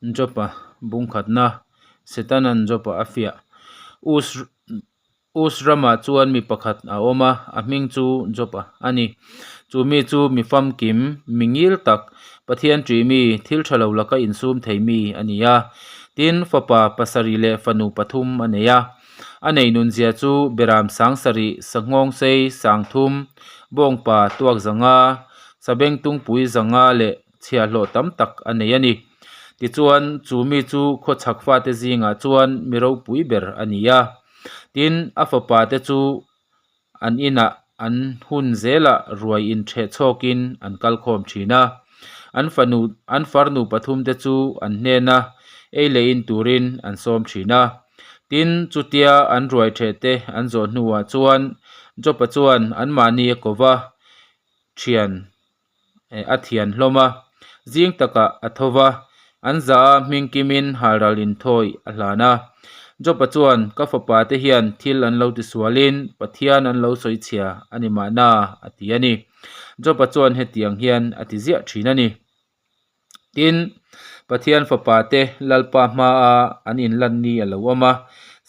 Jopa bungkhatna, Setana'n Jopa a fiah. Us Us ramah chuan mi pakhat a awm a, a hming chu Jopa a ni. Chu mi chu mi famkim, mi ngil tak, Pathian ṭih mi, thil ṭha lo laka insum thei mi a ni a. Tin, fapa pasarih leh fanu pathum a nei a. A nei nunzia chu Beram Sangsarih, Sanghawngsei, Sangthum, Bawngpa, Tuakzanga, Sabengtungpui Zanga leh chhiahhlawh tam tak a nei a ni. Tichuan, chu mi chu khawchhak fate zingah chuan mi ropui ber a ni a. Tin, a fapa te chu an inah an hun zelah ruai intheh chhawkin an kal khawm thin a. An fanu an farnu pathum te chu an hnena ei leh in turin an sawm thin a. Tin, chutia an ruai theh te an zawh hnuah chuan Jopa chuan anmahni a ko va, thian a thian hlawm a, zing takah a tho va, an za a hming kimin halral inthawi a hlan a. Jopa chuan, Ka fapa te hian thil an lo tisualin Pathian an lo sawi chhia a ni mahna, a ti a ni. Jopa chuan hetiang hian a ti ziah thin a ni. Tin, Pathian fapa te Lalpa hmaa an inlan ni a lo awm a,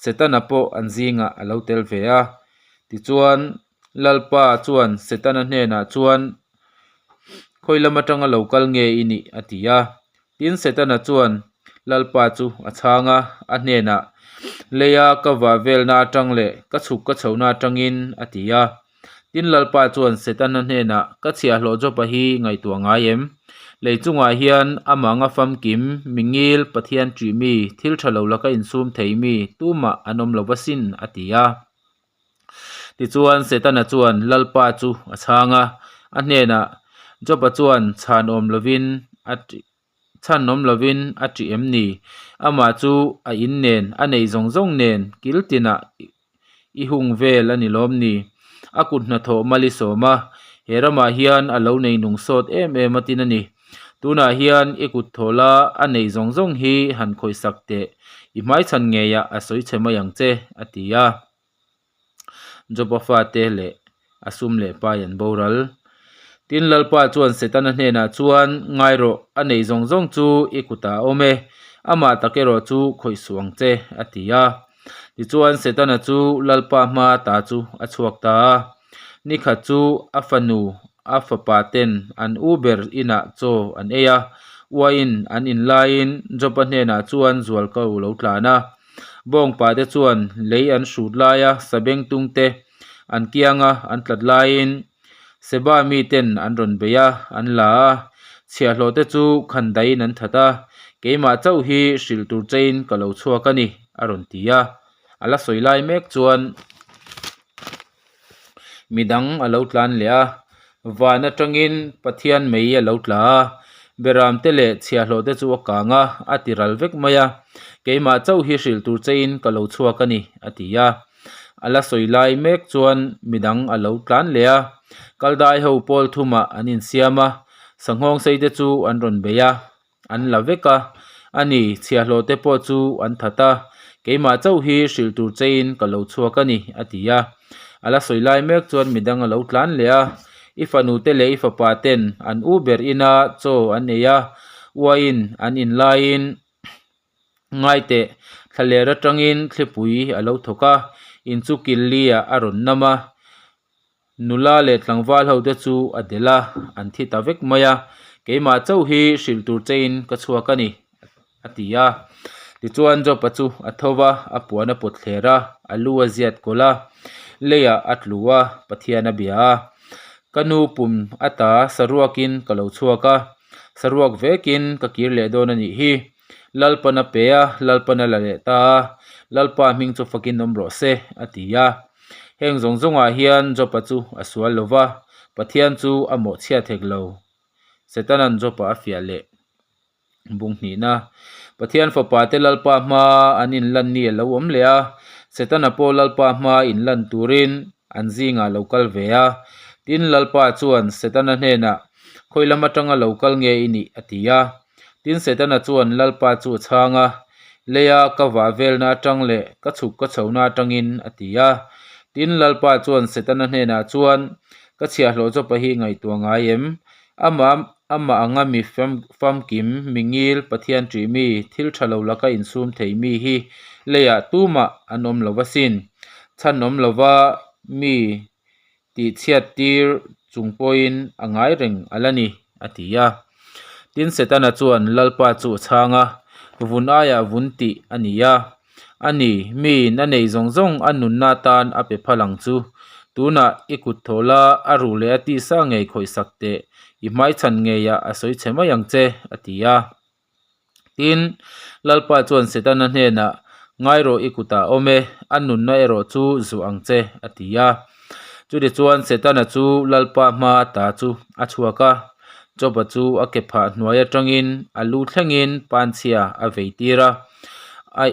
Setana pawh an zingah a lo tel ve a. Tichuan, Lalpa chuan Setana hnenah chuan, Khawi lam atanga lo kal nge i nih? a ti a. Tin, Setana chuan Lalpa chu a chhang a, a hnenah, Leia ka vah velna atang leh ka chhuk ka chhohna atangin, a ti a. Tin, Lalpa chuan Setana hnenah, Ka chhiahhlawh Joba hi ngaihtuah ngai em? Lei chungah hian amah anga famkim, mi ngil, Pathian ṭih mi, thil ṭha lo laka insum thei mi tumah an awm lo va sin, a ti a. Tichuan, Setana chuan Lalpa chu a chhang a, a hnenah, Joba chuan chhan awm lovin a ṭih chhan awm lovin a ṭih em ni? Amah chu a in nen, a nei zawng zawng nen kil tinah i hung vel a ni lawm ni? A kut hnathawh mal i sawm a, he ramah hian a lo nei nung sawt em em a tin a ni. Tunah hian i kut thaw la, a nei zawng zawng hi han khawihsak teh, i hmaichhan ngeiah a sawi chhe mai ang che, a ti a. Joba fate leh a sum leh pai an boral. Tin, Lalpa chuan Setana hnenah chuan, Ngai rawh, a nei zawng zawng chu i kutah a awm e, amah tak erawh chu khawih suh ang che, a ti a. Tichuan, Setana chu Lalpa hma ta chu a chhuak ta a. Ni khat chu a fanu, a fapa ten an u ber inah chaw an ei a, uaiin an in laiin Joba hnenah chuan zualko lo tlan a. Bawngpa te chuan lei an hrut laia sabengtung te an kianga an tlat laiin Seba miten an rawn bei a, an la a, chhiahhlawh te chu khandaiin an that a, keimah chauh hi hrilh tur chein ka lo chhuak a ni, a rawn ti a. A la sawi lai mek chuan Midang a lo tlan leh a, van atangin Pathian mei a lo tla a, beram te leh chhiahhlawh te chu a kang a, a ti ral vek mai a, keimah chauh hi hrilh tur chein ka lo chhuak a ni, a ti a. A la sawi lai mek chuan midang a lo tlan leh a, kaldai ho pawl thumah an insiam a, sanghawng sei te chu an rawn bei a. An la vek a, a ni, chhiahhlawh te pawh chu an that a, keimah chauh hi hrilh tur chein ka lo chhuak a ni, a ti a. A la sawi lai mek chuan midang a lo tlan leh a, I fanu te leh i fapa ten an u ber ina chaw an ei a, uaiin an in laiin ngai teh, thlaler atangin thlipui a lo thawk a, in chu kil li ah a rawn nam a, Nula leh tlangval ho te chu a delh a, an thi ta vek mai a, keimah chauh hi hrilh tur chein ka chhuak a ni, a ti a. Tichuan Job-a chu a tho va, a puan a pawt thler a, a lu a ziat kawlh a, leiah a tlu a, Pathian a bia a. Ka nu pum ata saruakin ka lo chhuak a, saruak vekin ka kir leh dawn a nih hi. Lalpan a pe a, Lalpan a la leh ta a, Lalpa hming chu fakin awm rawh se, a ti a. Heng zawng zawngah hian Job-a chu a sual lo va, Pathian chu a mawhchhiat hek lo. Setana'n Job-a a fiah leh bung hnihna. Pathian fapate Lalpa hmaa an inlan ni a lo awm leh a, Setana pawh Lalpa hmaa inlan turin an zingah a lo kal ve a. Tin, Lalpa chuan Setana hnenah, Khawi lam atanga lo kal nge i nih? a ti a. Tin, Setana chuan Lalpa chu a chhang a, Leia ka vah velna atang leh ka chhuk ka chhohna atangin, a ti a. Tin, Lalpa chuan Setana hnenah chuan, Ka chhiahhlawh chawpa hi ngaihtuah ngai em? Amah. Amah anga mi famkim, mi ngil, Pathian ṭih mi, thil ṭha lo laka insum thei mi hi leiah tumah an awm lo asin. Chhan awm lova mi tihchhiat tir chung pawhin a ngai reng a la ni, a ti a. Tin, Setana chuan Lalpa chu a chhang a, Vun aiah vun tih a ni a. A ni, miin a nei zawng zawng a nunna atan a pe phal ang chu. Tunah i kut thaw la, a ruh leh a tisa ngei khawihsak teh, i hmaichhan ngeiah a sawi chhe mai ang che, a ti a. Tin, Lalpa chuan Setana hnenah, Ngai rawh i kutah a awm e, a nunna erawh chu zuah ang che, a ti a. Chutichuan Setana chu Lalpa hma ata chu a chhuak a, Joba chu a ke phah hnuai atangin a lu thlengin panchhia a vei tir a, a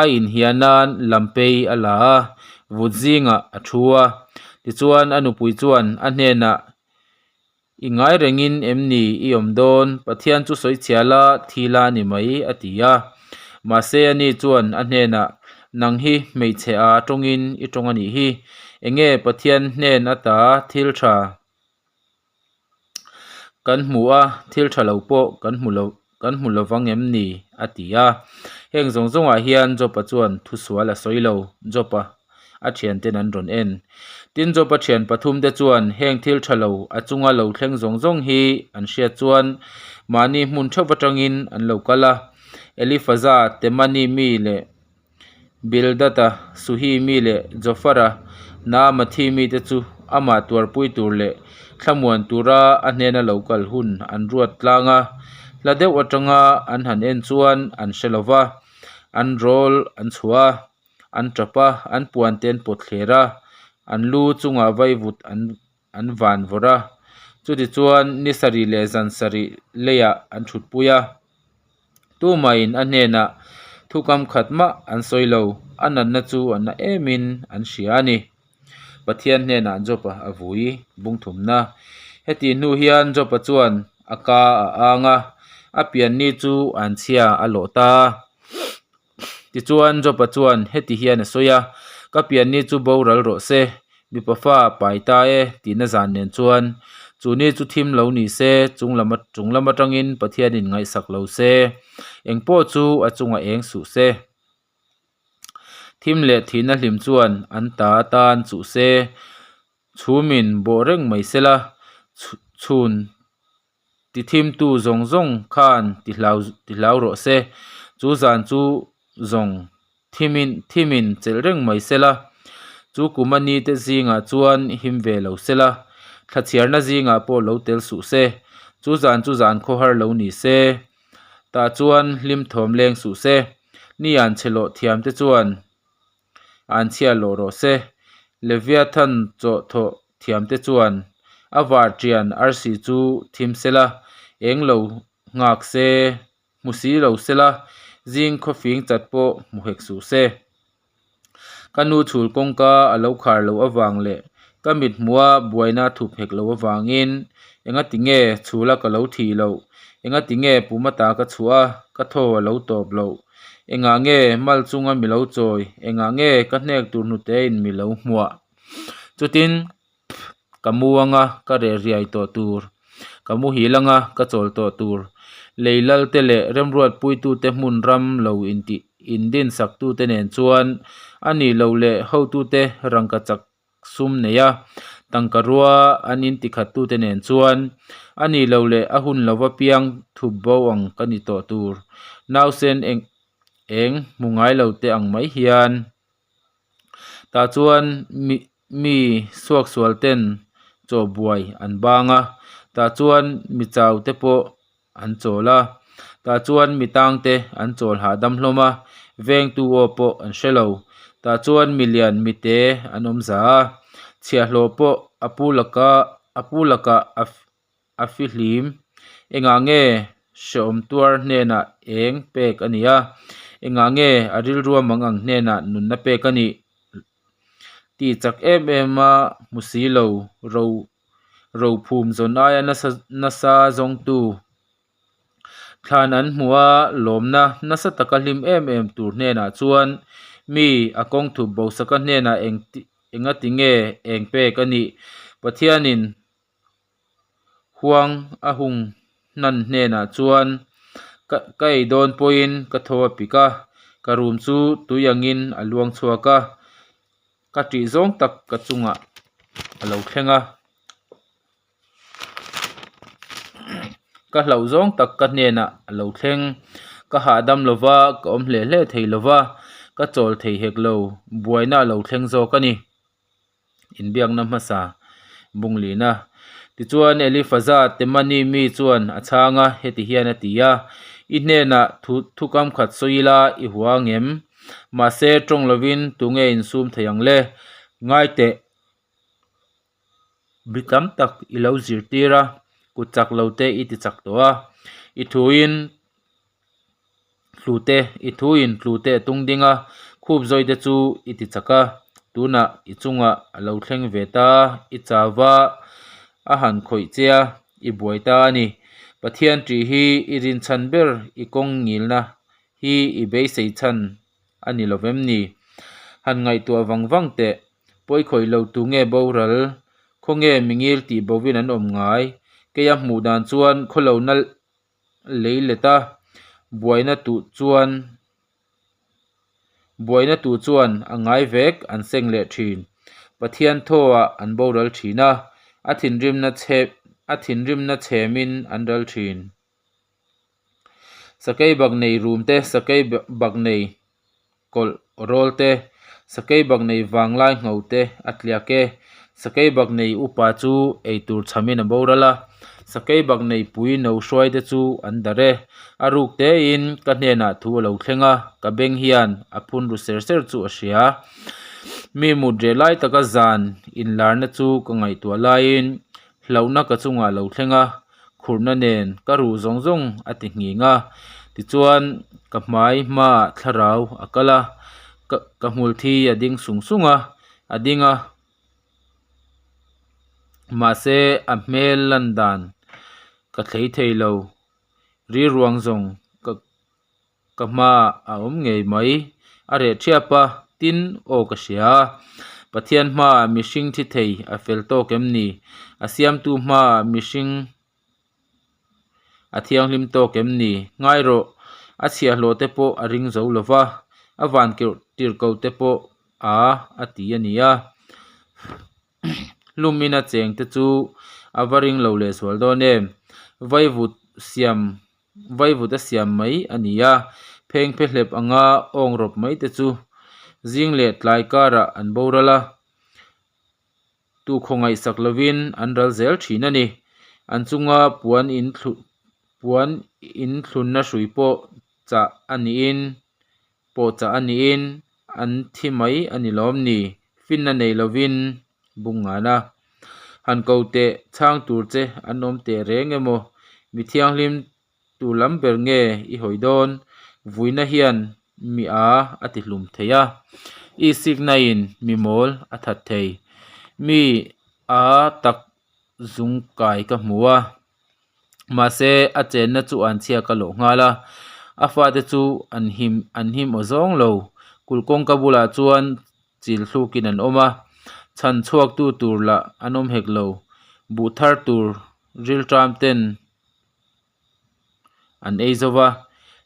a inhiah nan lampei a la a, vut zingah a thu a. Tichuan a nupui chuan a hnenah, I ngai rengin em ni i awm dawn? Pathian chu sawi chhia la, thi la a ni mai, a ti a. Mahse ani chuan a hnenah, Nang hi hmeichhe a tawngin i tawng a nih hi. Enge Pathian hnen ata thil tha kan hmu a, thil tha lo pawh kan hmu lo kan hmu lovang em ni? a ti a. Heng zawng zawngah hian Job-a chuan thusual a sawi lo. Job-a a thianten an rawn en. Tin, Job-a thian pathumte chuan heng thil tha lo a chunga lo thleng zawng zawng hi an hriat chuan mahni hmun theuh atangin an lo kal a. Elifaza, Temani mi leh Bildada, Suhi mi leh Jofara, Naamathi mite chu amah tuarpui tur leh thlamuan tura a hnena lo kal hun an ruat tlang a. Hla deuh atanga an han en chuan an hre lo va, an rawl an chhuah a. an tap a, an puan te an pawt thler a, an lu chungah vaivut an an van vawrh a, chutichuan ni sarih leh zan sarih leiah an thutpui a, tumahin a hnenah thukam khat mah an sawi lo, a natna chu a na emin an hria a ni. Pathian hnenah Job-a a vui bung thumna. Heti hnu hian Job-a chuan a ka a ang a, a pianni chu anchhia a lawh ta a. Tichuan Job-a chuan heti hian a sawi a, Ka pianni chu boral rawh se, mipa fa pai ta e, tihna zan nen chuan. Chu ni chu thim lo ni se, chung lam chung lam atangin Pathianin ngaihsak lo se, eng pawh chu a chungah eng suh se. Thim leh thihna hlim chuan an ta atan chuh se, chhumin bawh reng mai sela, chhun Ti thimtu zawng zawng khan ti hlau ti hlau rawh se. Chu zan chu zawng thimin thimin chelh reng mai sela. Chu kum a nite zingah chuan him ve lo sela. Thlachhiarna zingah pawh lo tel suh se. Chu zan chu zan khawhar lo ni se. Tah chuan hlim thawm leng suh se. Ni an chhe lawh thiam te chuan an chhia lawh rawh se. Leviathan chawh thawh thiamte chuan a var ṭian arsi chu thim sela, eng lo nghak se, hmu si lo sela, zing khawfing chat pawh hmu hek suh se. Ka nu chhul kawngka a lo khar loh avang leh ka mit hmuha buaina thup hek loh avangin engati nge chhula ka lo thih loh, engati nge pum ata ka chhuah a, ka thaw a lo tawp loh. Engah nge mal chunga mi lo chawi, engah nge ka hnek tur hnutein mi lo hmuah. Chutin ka mu anga ka reh riai tawh tur, ka muhil anga ka chawl tawh tur, lei lal te leh remruatpuitute hmun ram lo intih indinsaktute nen chuan a nih loh leh hotute rangkachak sum nei a, tangka rua an intikhattute nen chuan a nih loh leh a hun lova piang thup bo ang ka ni tawh tur, nausen eng eng hmu ngai lo te ang mai hian. Tah chuan mi mi suaksual ten chaw buai an bang a, tah chuan mi chau te pawh an chawl a, tah chuan mi tang te an chawl hahdam hlawm a, vengtu aw pawh an hre lo, tah chuan mi lian mi te an awm za a, chhiahhlawh pawh a pu laka a pu lakah a a fihlim. Engah nge hrehawm tuar hnenah eng pek a ni a? Engah nge a rilrua mang ang hnenah nunna pek a nih? Tih chak em em a hmu si lo, ro rophum zawn aia nasa nasa zawngtu thlan an hmuh a, lawmna nasa taka hlim em em tur hnenah chuan mi a kawng thup bosaka hnenah eng engati nge eng pek a nih? Pathianin. Huang a hung hnan hnenah chuan ka ka ei dawn pawhin ka thaw a pik a, ka rum chu tui angin a luang chhuak a, ka ṭih zawng tak ka chungah a lo thleng a. Ka hlauh zawng tak ka hnenah a lo thleng. Ka hahdam lo va, ka awm hle hle thei lo va, ka chawl thei hek lo, buaina a lo thleng zawk a ni. Inbiakna hmasa Bunglina. Tichuan Elifaza Temani mi chuan a chhang a, heti hian a ti a, I hnenah thu thukam khat sawi ila i hua ngem? Mahse tawng lovin tunge insum thei ang le? Ngai teh. Mi tam tak i lo zirtir a, kut chak lo te i ti chak tawh a, i thuin tlu te i thuin tlu te a tung ding a, khup zawi te chu i ti chak a, tunah i chungah a lo thleng ve ta, i chau va a han khawih che a, i buai ta a ni. Pathian ṭih hi i rinchhan ber i kawng ngilna hi i beisei chhan a ni lo vem ni? Han ngaihtuah vang vang teh. Pawi khawih lo tu nge boral? Khawnge mingil tih bovin an awm ngai? Keia hmuh dan chuan khawlohna lei let a, buaina tuh chuan buaina tuh chuan a ngai vek an seng leh thin. Pathian thawah an boral thin a, a thinrimna chhe a thinrimna chhemin an ral thin. Sakei bak nei rum te, sakei bak nei kawlh rawl te, sakei bak nei vanglai ngho te a tliak e. Sakei bak nei upa chu eitur chhamin a boral a, sakei bak nei pui no hruai te chu an darh e. A ruk tein ka hnenah thu a lo thleng a, ka beng hian a phun ru ser ser chu a hria. Mi mut reh lai taka zan inlarna chu ka ngaihtuah laiin Hlauhna ka chungah lo thleng a, khurhna nen ka ruh zawng zawng a ti nghing a. Tichuan, ka hmai hmaah thlarau a kal a, ka ka hmulthi a ding sung sung a, a ding a. Mahse, a hmel lan dan ka thlei thei lo. Rilruang zawng ka. Ka hmaah a awm ngei mai. A reh thiap a, tin, aw ka hria. Pathian hmaah mihring thi thei a fel tawk em ni? A siamtu hmaah mihring a thianghlim tawk em ni? Ngai rawh, a chhiahhlawh te pawh a ring zo lo va, a van tirhko te pawh a a ti a nia. Hlum ina cheng te chu a va ring lo lehzual dawn em? Vaivut siam Vaivut a siam mai a ni a, phengphe hlep anga awng rawp mai te chu zing leh tlai karah an boral a, tu khawngaihsak lovin an ral zel thin a ni. An chunga puan in puan in thlunna hrui pawh chah a niin pawh chah a niin an thi mai a ni lawm ni? Finna nei lovin bung ngan a. Han ko teh chhang tur che an awm teh reng emaw? Mi thianghlim tu lam ber nge i hawi dawn? Vuina hian mi a a ti hlum thei a, i sikna in mi mawl a that thei. Mi a tak zung kai ka hmu a, mahse a chenna chu an chhia ka lawh nghal a, a fate chu an him an him aw zawng lo. Kulh kawngka bulah chuan chil thlukin an awm a, chhan chhuaktu tur lah an awm hek lo. Buh thar tur rilṭam ten an ei zo va,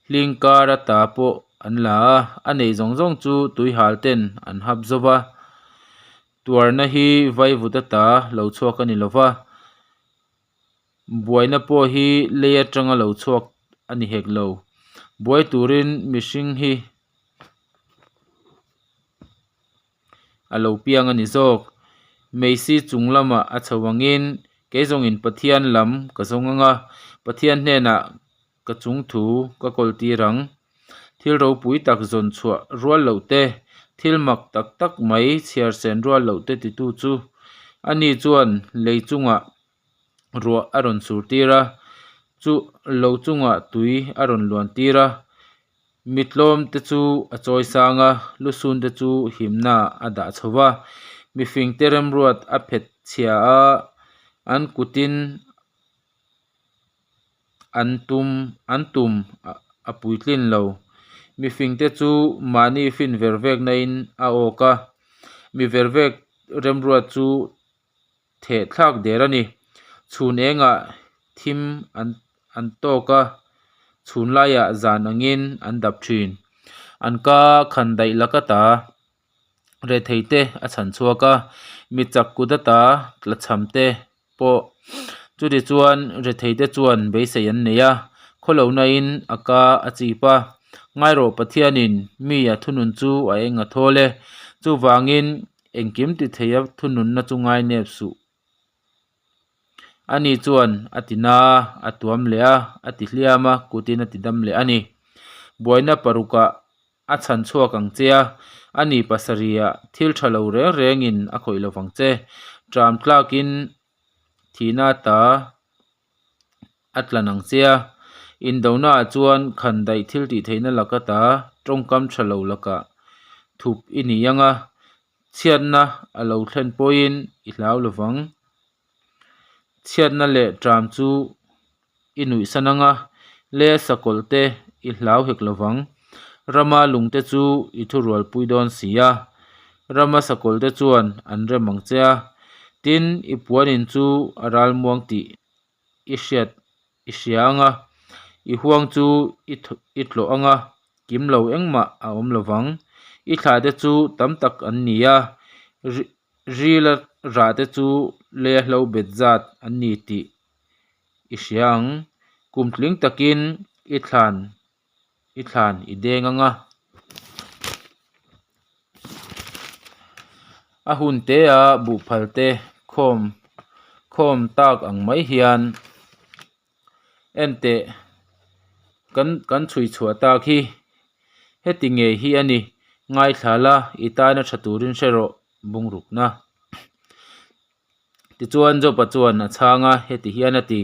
hling kar ata pawh an la a, a nei zawng zawng chu tuihal ten an hap zo va. Tuarna hi vaivut ata lo chhuak a ni lo va, buaina pawh hi lei atanga lo chhuak a ni hek lo. Buai turin mihring hi a lo piang a ni zawk. Meisi chung lamah a chho angin kei zawngin Pathian lam ka zawng ang a, Pathian hnenah ka chung thu ka kawl tir ang. Thil ropui tak zawn chhuah rual loh te, thil mak tak tak mai chhiar sen rual loh te titu chu ani chuan lei chungah ruah a rawn sur tir a, chu lo chungah tui a rawn luan tir a, mi tlawm te chu a chawi sang a, lusun te chu himna a dah chho va, mifing te remruat a phet chhia a, an kutin an tum an tum a puitlin lo. Mifing te chu mahni fin ver vek na in a awk a, mi ver vek remruat chu theh thlak der a ni. Chhun engah. thim an an tawk a, chhun laiah zan angin an dap thin. An ka khandaih laka ta rethei te a chhan chhuak a, mi chak kut ata tlachham te pawh. Chutichuan rethei te chuan beisei an nei a, khawlohna in a ka a chip a. Ngairawh Pathianin mi a thunun chu a eng a thawl e. Chuvangin engkim ti thei a thununna chu ngainep suh. Ani chuan a ti na a, a tuam leh a, a ti hliam a, kutin a ti dam leh a ni. Buaina parukah a chhan chhuak ang che a, ani pasarihah thil tha lo reng rengin a khawih lo vang che. Ṭam tlakin thihna ta a tlan ang che a, indonaah chuan khandaih thil tih theihna laka ta tawngkam tha lo lakah thup i ni ang a, chhiatna a lo thlen pawhin i hlau lo vang. Chhiatna leh ṭam chu i nuihsan ang a, le sakawlh te i hlau hek lo vang. Rama lungte chu i thurualpui dawn si a, rama sakawlh te chuan an rem ang che a, tin, i puanin chu a ralmuang tih i hriat i hria ang a, i huang chu i i tlawh ang a, kim lo engmah a awm lo vang. I thlah te chu tam tak an ni a, ri rila rah te chu leia hlo bet zat an ni tih i hria ang. Kum tling takin i thlan i thlan i deng ang a. A hun te a buhphal te khawm khawm tak ang mai hian enteh kan kan chhui chhuah tak hi heti ngei hi a ni ngaithla la i tana tha turin hre rawh bungrukna. Tichuan Job-a chuan a chhang a, heti hian a ti,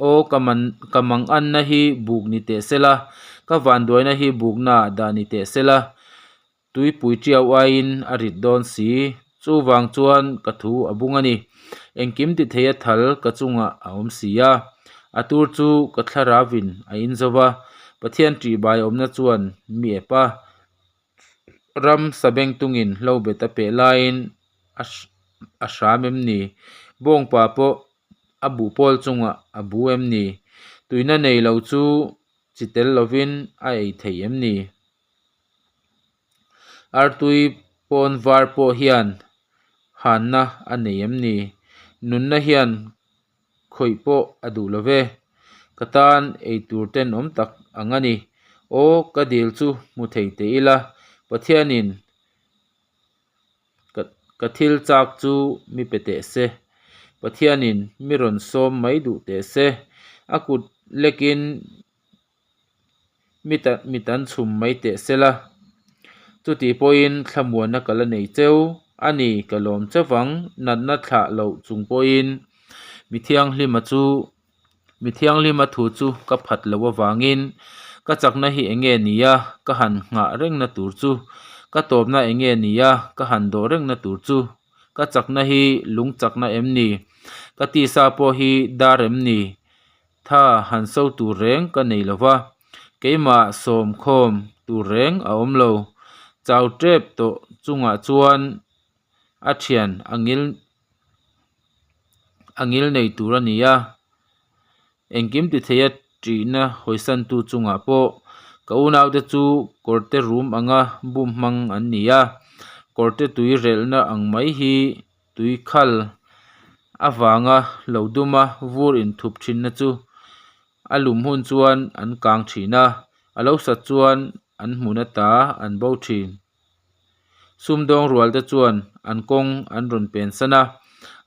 Aw ka man ka manganna hi buk ni teh sela, ka vanduaina hi buknaah dah ni teh sela, tuipui tiau aiin a rit dawn si. Chuvang chuan ka thu a bung a ni. Engkim ti thei a thal ka chungah a awm si a, a tur chu ka thlaravin a in zo va, Pathian ṭihbai awmna chuan mi ep a. Ram sabengtungin hlo bet a peh laiin a a hram em ni? Bawngpa pawh a buh pawl chungah a bu em ni? Tuina nei lo chu chi tel lovin a ei theih em ni? Artui pawn var pawh hian hanna a nei em ni? Nunna hian khawih pawh a duh lo ve. Ka tan ei tur tenawm tak ang a ni. Aw, ka dil chu hmu thei teh ila, Pathianin ka ka thil chak chu mi pe teh se. Pathianin mi rawn sawm mai duh teh se. A kut lekin Mi ta mi tan chhum mai teh se la, chuti pawhin thlamuanna ka la nei cheu a ni, ka lawm cheu vang, natna thlah loh chung pawhin mi thianghlima chu mi thianghlima thu chu ka phat loh avangin ka chakna hi eng nge ni a, ka han nghah rengna tur chu, ka tawpna eng nge ni a, ka han dawh rengna tur chu, ka chakna hi lung chakna em ni, ka tisa pawh hi dar em ni, Tha han so tur reng ka nei lo va, keimah sawm khawm tur reng a awm lo. Chau tep tawh chungah chuan a thian a ngil a ngil nei tur a ni a, engkim ti theia ṭihna hawisantu chungah pawh ka unaute chu kawrte rum anga bum hmang an ni a, kawrte tui relhna ang mai hi Tui khal avanga lo duma vur inthup thinna chu a lum hun chuan an kang thin a, a lo sat chuan an hmun ata an bo thin. Sumdawng rual te chuan an kawng an rawn pen san a,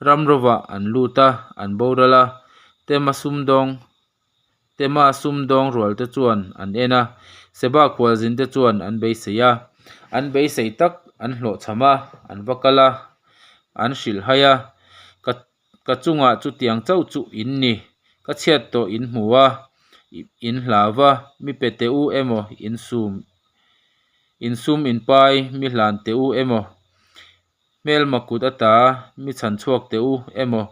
ram rovah an lut a, an boral a, Tema sumdawng Tema sumdawng rual te chuan an en a, Seba khualzin te chuan an beisei a, an beisei tak an hlawhchham a, an va kal a, an hrilh hai a, Ka ka chungah chutiang chauh chu in ni, ka chhiat tawh in hmu a, in hlau va, mi pe teh u emaw in sum in sum in pai mi hlan teh u emaw Hmelma kut ata mi chhan chhuak teh u emaw,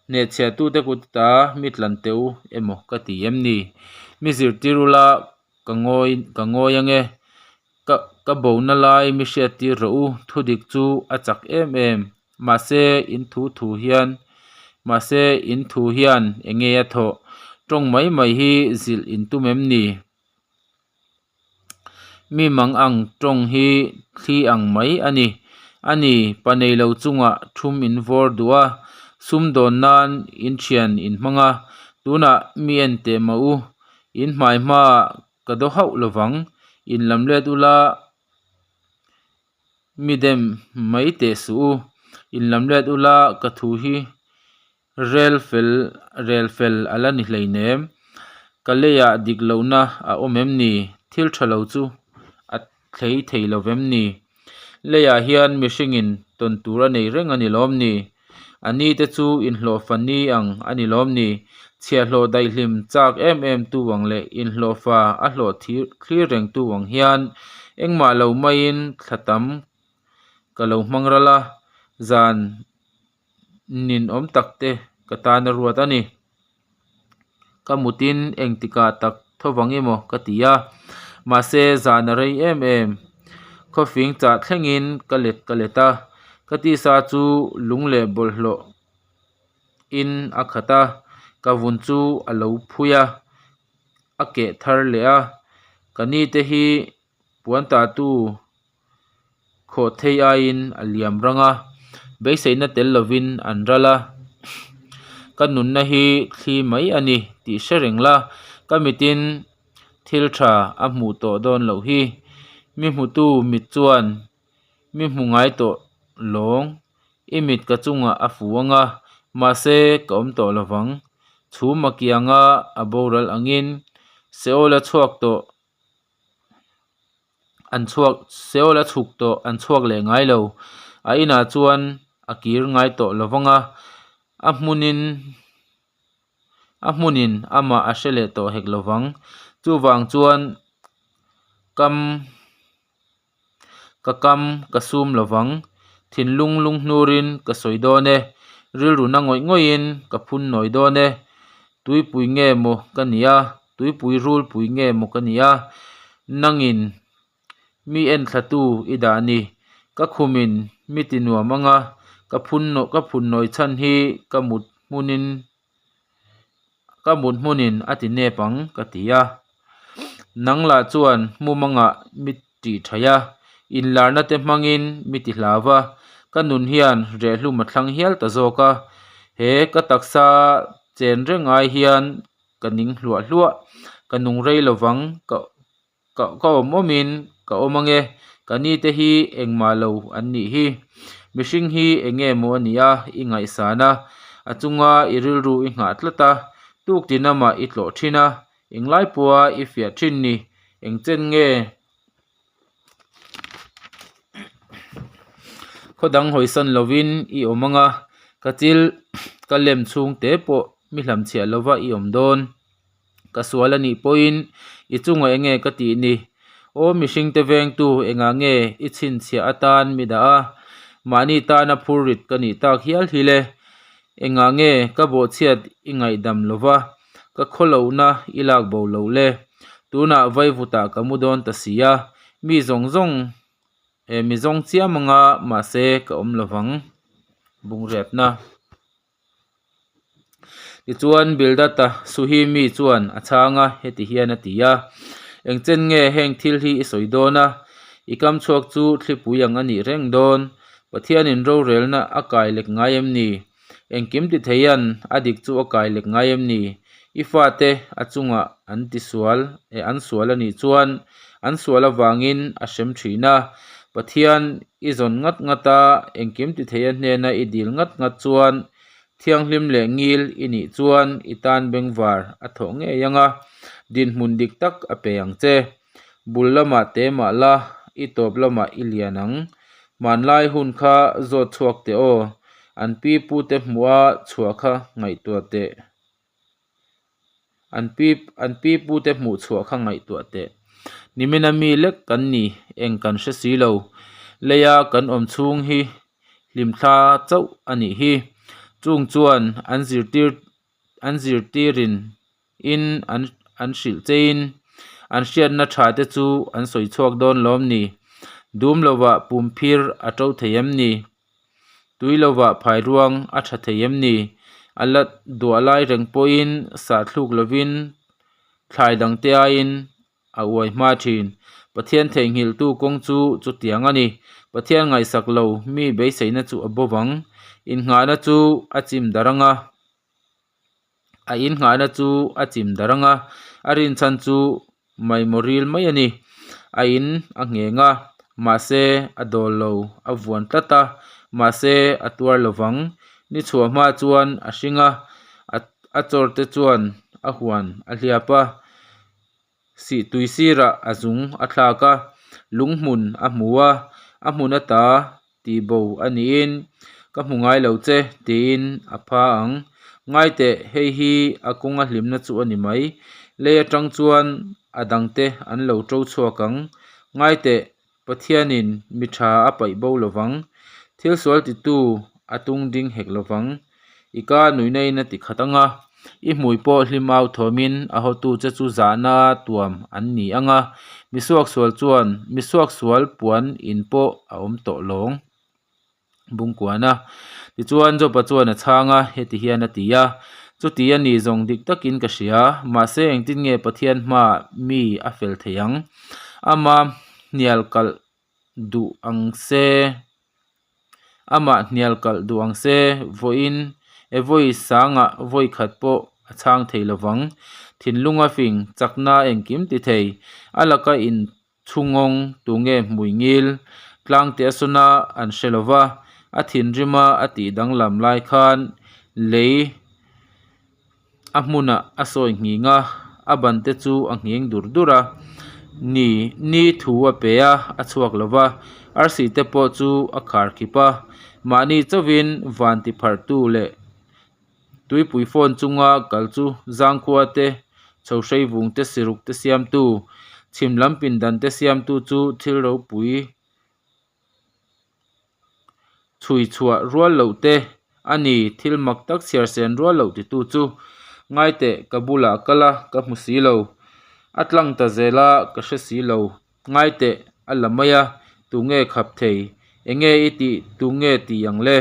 hnehchhiahtute kut ata mi tlan teh u emaw ka ti em ni? Mi zirtir ula ka ngawi ka ngawi ange, ka ka bona lai mi hriattir rawh u, thudik chu a chak em em, mahse in thu thu hian. Mahse, in thu hian enge a thawh? Tawng mai mai hi zilh in tum em ni? Mi mang ang tawng hi thli ang mai a ni. A ni, pa nei lo chungah thum in vawr duh a, sumdawn nan in thian in hmang a, tunah mi en teh mah u, in hmai hmaah ka daw hauh lo vang, in lam let ula mi dem mai teh suh u, in lam let ula ka thu hi Rel fel rel fel a la ni hleinem. Ka leiah dik lohna a awm em ni? Thil tha lo chu a thlei thei lo vem ni? Leiah hian mihringin tawn tur a nei reng a ni lawm ni? A ni te chu inhlawhfa ni ang a ni lawm ni? Chhiahhlawh daihlim chak em em tu ang leh inhlawhfa a hlawh thlir reng tu ang hian engmah lo maiin thla tam ka lo hmang ral a, zan ninawm tak te ka tan a ruat a ni. Ka mutin engtikah tak tho vang emaw ka ti a, mahse zan a rei em em. Khawfing chah thlengin ka let ka let a, ka tisa chu lung leh bawlhhlawh in a khat a, ka vun chu a lo phui a, a keh thar leh a, ka ni te hi puan tahtu khawh thei aiin a liam rang a, beiseina tel lovin an ral a, ka nunna hi thli mai a ni tih hre reng la, ka mitin thil tha a hmuh tawh dawn loh hi, mi hmutu mit chuan mi hmu ngai tawh lawng, i mit ka chungah a fu ang a, mahse ka awm tawh lovang, chhum a kianga a boral angin Seola chhuak tawh. An chhuak Seoul a chhuk tawh an chhuak leh ngai lo. A inah chuan a kir ngai tawh lo vang a, a hmunin a hmunin amah a hre leh tawh hek lo vang. Chuvang chuan kam Ka kam ka sum lo vang. Thinlung lunghnurin ka sawi dawn e. Rilru na ngawih ngawihin ka phun nawi dawn e. Tuipui nge maw ka ni a, tuipui rulpui nge maw ka ni a, nangin mi enthlatu i dah ni. Ka khumin mi ti nuam ang a, ka phun ka phun nawi chhan hi ka mut hmunin Ka mut hmunin a ti nep ang ka ti a. Nang lah chuan mumangah mi tih thaih a, inlarna te hmangin mi ti hlau a, ka nun hian rehlum a thlang hial ta zawk a. He ka taksa chen reng ai hian ka ning hluah hluah, ka nung rei lovang ka Ka ka awm awmin ka awm ange, ka ni te hi engmah lo an nih hi. Mihring hi eng nge maw a nih a, i ngaihsan a, a chunga i rilru i nghah tlat a, tuk tin amah i tlawh thin a, englai pawha i fiah thin ni, eng chen nge? Khaw dang hawisan lovin i awm anga, ka chil ka lem chhung te pawh mi hlamchhiah lova i awm dawn. Ka sual a nih pawhin i chungah eng nge ka tih ni? Aw mihringte vengtu engah nge i chhinchhiah atan mi dah a? Mahni tana phurrit ka nih tak hial hi le. Engah nge ka bawhchhiat i ngaihdam lo va, ka khawlohna i lak bo loh le? Tunah vaivutah ka mu dawn ta si a, mi zawng zawng mi zawng chiam anga mahse ka awm lo vang. Bungriatna. Tichuan Bildad-a Suhimi chuan a chhang a, heti hian a ti a, Engchen nge heng thil hi i sawi dawn a? I kam chhuak chu thlipui ang a nih reng dawn. Pathianin rorelna a kai lek ngai em ni? Engkim ti theian a dik chu a kai lek ngai em ni? I fate a chungah an ti sual eh an sual a nih chuan an sual avangin a hrem thin a. Pathian i zawn ngat ngat a, engkim ti theia hnena i dil ngat ngat chuan thianghlim leh ngil i nih chuan i tan bengvar a thawh ngei ang a, dinhmun dik tak a pe ang che. Bul lamah te mah la, i tawp lamah i lian ang. Hmanlai hun kha zawt chhuak teh aw, an pi pute hmuha chhuah kha ngaihtuah teh. An pi an pi pute hmuh chhuah kha ngaihtuah teh. Nimina mi lek kan ni eng kan hre si lo. Leia kan awm chhung hi hlimthla chauh a nih hi. Chung chuan an zirtir an zirtirin in an an hrilh chein an hriatna tha te chu an sawi chhuak dawn lawm ni. Dum lovah pumphir a to thei em ni? Tui lovah phai ruang a tha thei em ni? A la duah lai reng pawhin sah thluk lovin thlai dangte aiin a uai hma thin. Pathian theihnghilhtu kawng chu chutiang a ni. Pathian ngaihsak lo mi beiseina chu a bo vang. Innghahna chu a chim darh ang a, a innghahna chu a chim darh ang a, a rinchhan chu maimawril mai a ni. A in a ngheng a, mahse a dawl lo, a vuan tlat a, mahse a tuar lo vang. Ni chhuah hma chuan a hring a, a chawr te chuan a huan a hliap a. Sih tui sirah a zung a thlak a, lung hmun a hmu a, a hmun ata tih bo a niin ka hmu ngai lo che tiin a pha ang. Ngai teh, hei hi a kawnga hlimna chu a ni mai. Lei atang chuan a dangte an lo to chhuak ang. Ngai teh, Pathianin mi tha a paih bo lo vang. Thil sual titu a tung ding hek lo vang. I ka nuihna in a ti khat ang a, i hmui pawh hlim au thawmin a hawtu che chu zahna tuam an ni ang a, mi suaksual chuan mi suaksual puan in pawh a awm tawh lawng. Bungkuana. Tichuan Jopa chuan a chhang a, heti hian a ti a, Chuti a ni zawng dik takin ka hria, mahse engtin nge Pathian hmaah mi a fel thei ang? Ama hnial kalh duh ang se, amah hnial kalh duh ang se, vawiin e vawi sangah vawi khat pawh a chhang thei lovang. Thinlunga fing, chakna engkim ti thei, a laka in Chhungawng tunge hmui ngil tlangte a sawn a an hre lo va, a thinrima a tih danglam lai khan lei a hmunah a sawi nghing a, a bante chu a nghing dur dur a. Ni ni thu a pe a, a chhuak lo va, arsi te pawh chu a khar khip a, mahni chauhin van tipharhtu leh Tuipui phone chunga kal chu zangkhua te, chhohrei vung te siruk te siamtu, chhim lam pindan te siamtu chu thil ropui chhui chhuah rual loh te a ni, thil mak tak chhiar sen rual loh titu chu ngaiteh ka bulah kal a ka hmu si lo, a tlang ta zel a ka hre si lo, ngaiteh a la mai a tunge khap thei, enge i tih tunge ti ang le?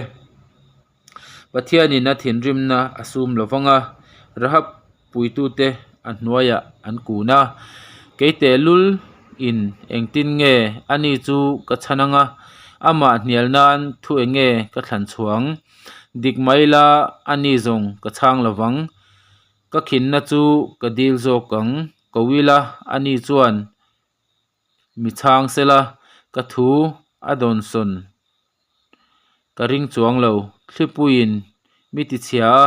Pathianin a thinrimna a sum lo vang a, Rahab puitute a hnuaiah an kun a. Kei tehlul in engtin nge ani chu ka chhan ang a, amah hnial nan thu eng nge ka thlan chhuang? Dik mai la ani zawng ka chhang lo vang. Ka khinna chu ka dil zawk ang, ko ila ani chuan Mi chhang sela, ka thu a dawnsawn ka ring chuang lo. Thlipuiin mi ti chhia a,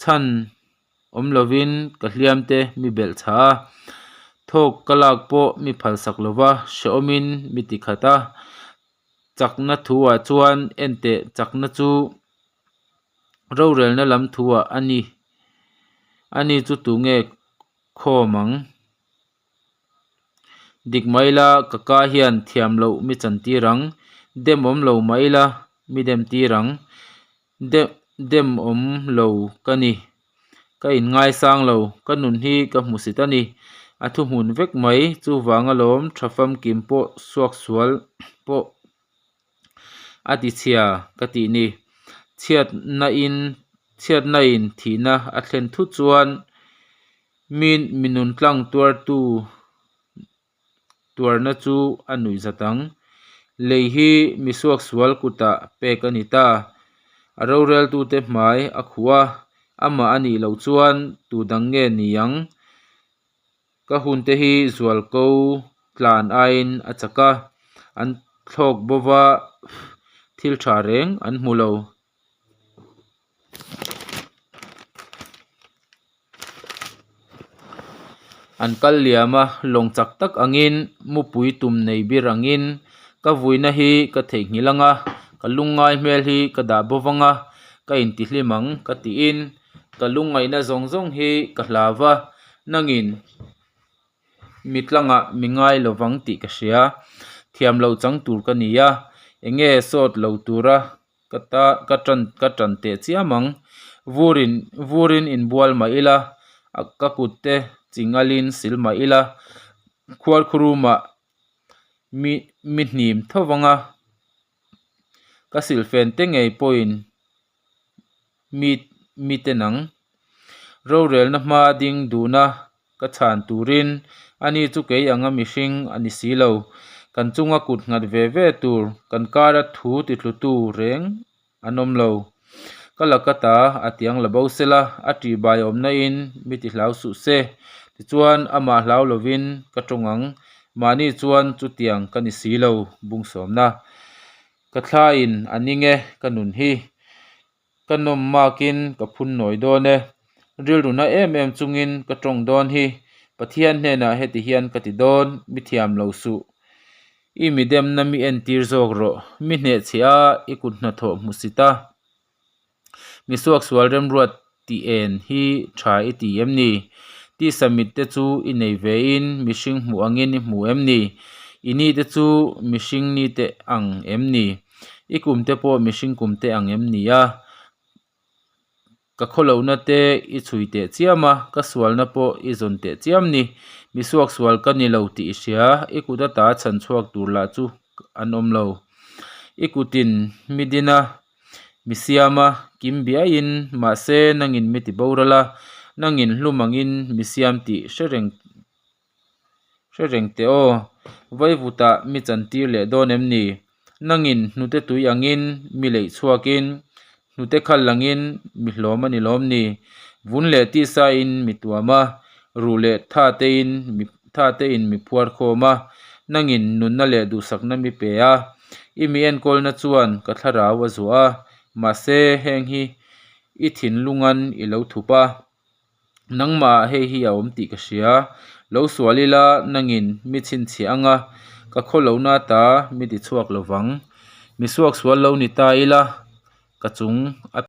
chhan awm lovin ka hliam te mi belh chha a, thawk ka lak pawh mi phalsak lova hrehawmin mi ti khat a. Chakna thuah chuan enteh chakna chu rorelna lam thuah a ni. Ani chu tunge khawm ang? Dik mai la, ka ka hian thiam loh mi chan tir ang, dem awm lo mah ila mi dem tir ang, dem dem awm lo ka ni, ka in ngaisang lo, ka nun hi ka hmusit a ni, a thuhmun vek mai, chuvang alawm tha famkim pawh suaksual pawh a ti chhia ka tih ni, chhiatna in chhiatna in thihna a thlen thut chuan Mi mi nun tlang tuartu tuarna chu a nuih zat ang. Lei hi mi suaksual kutah pek a ni ta. A roreltute hmai a khuh a, amah a nih loh chuan tu dang nge ni ang? Ka hunte hi zualko tlan aiin a chak a, an thlawk bova thil tha reng an hmu lo. An kal liam a, lawng chak tak angin mupui tum nei bir angin ka vuina hi ka theihnghilh ang a, ka lungngai hmel hi ka dah bawk ang a, ka intihlim ang ka tiin ka lungngaihna zawng zawng hi ka hlau va, nangin mi tlangah mi ngai lovang tih ka hria, thiam loh chang tur ka ni a, enge sawt lo tura Ka ta ka tan ka tan teh chiam ang. Vurin vurin inbual mah ila, ka kut te chingalin sil mah ila, khuarkhurumah mi mi hnim tho vang a, ka silhfen te ngei pawhin mi. mi ten ang? Rorelna hmaa ding duna ka chhan turin ani chu kei anga mihring a ni si lo. Kan chunga kut nghat ve ve tur kan kara thu titlutu reng an awm lo. Ka laka ta a tiang la bo sela, a ṭihbai awmna in mi ti hlau suh se. Tichuan amah hlau lovin ka tawng ang, mahni chuan chutiang ka ni si lo, bung sawmna. Ka thlaiin a ning e, ka nun hi. Ka nawm makin ka phun nawi dawn e. Rilru na em em chungin ka tawng dawn hi. Pathian hnenah heti hian ka ti dawn, mi thiam lo suh. I mi demna mi entir zawk rawh. Mi hnehchhiah a, i kut hnathawh hmu sit a. Mi suaksual remruat tih en hi tha i ti em ni? Tisa mit te chu i nei ve in mihring hmuh angin i hmu em ni? I ni te chu mihring ni te ang em ni? I kum te pawh mihring kum te ang em ni a? Ka khawlohna te i chhui teh chiam a, ka sualna pawh i zawn teh chiam ni. Mi suaksual ka ni lo tih i hria, i kut ata chhan chhuak tur lah chu an awm lo. I kutin mi din a, mi siam a, kim biaiin, mahse nangin mi ti boral a, nangin hlum angin mi siam tih hre reng Hre reng teh aw, vaivutah mi chantir leh dawn em ni? Nangin hnute tui angin mi leih chhuakin, hnute khal langin mi hlawm a ni lawm ni? Vun leh tisain mi tuam a, ruh leh tha tein mi tha tein mi phuar khawm a, nangin nunna leh duhsakna mi pe a. I mi enkawlna chuan ka thlarau a zuah a, mahse heng hi i thinlungan i lo thup a. Nangmah hei hi a awm tih ka hria. Lo sual ila nangin mi chhinchhiah anga ka khaw lohna ta mi ti chhuak lo vang. Mi suak sual lo ni ta ila ka chung a.